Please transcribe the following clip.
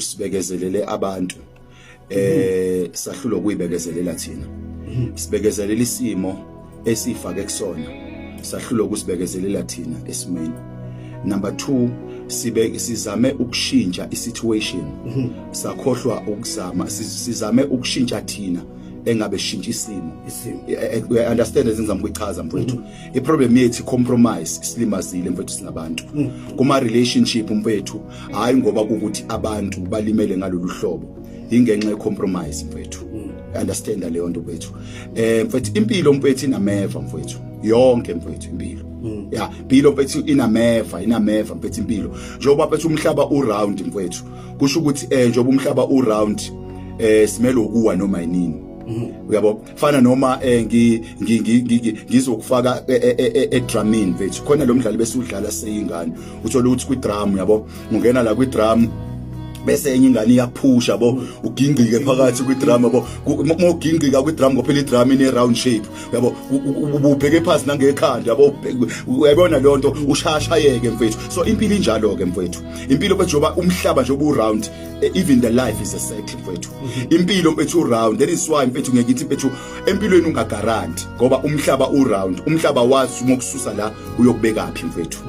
Sibekezelele abantu, sahlulwa ukuyibekezelela thina. Sibekezelela isimo esifake kusona, sahlulwa ukusibekezelela thina esimeni. Number 2, sibe sizame ukushintsha isituation, sakhohlwa ukuzama sizame ukushintsha thina engabe shintsha isimo. Isimo. Understand ezingizama ukuyichaza, mfowethu? Iproblem yethu, compromise silimazile, mfowethu, singabantu kuma relationship, mfowethu. Hayi, ngoba ukuthi abantu balimele ngalolu hlobo ingenxa ye compromise, mfowethu. Understand leyo nto, mfowethu. Mfowethu, impilo, mfowethu, inameva, mfowethu, yonke, mfowethu, impilo. Ya, impilo, mfowethu, inameva, inameva, mfowethu, impilo. Njengoba, mfowethu, umhlaba u round, mfowethu, kusho ukuthi njengoba umhlaba u round, simele ukuwa noma yinini, uyabo? Fana noma ngizokufaka edrumini, mfethu. Khona lo mdlalo bese udlala seyingane, uthola ukuthi kwi drum, uyabo, ungena la kwi drum bese enye ingane iyaphusha, yabo, ugingqike phakathi kwi-drum, yabo. Uma ugingqika kwi-drum, ngophela i-drum ine round shape, yabo, ubheke phansi nangekhanda, yabo, uyabona leyo nto, ushashayeke, mfethu. So impilo injalo ke, mfethu, impilo njengoba umhlaba njengoba u-round, even the life is a circle, mfethu. Impilo, mfethu, u-round. That is why, mfethu, ngeke ngithi, mfethu, empilweni ungagaranti ngoba umhlaba u-round, umhlaba wazi uma ukususa la uyokubeka phi, mfethu.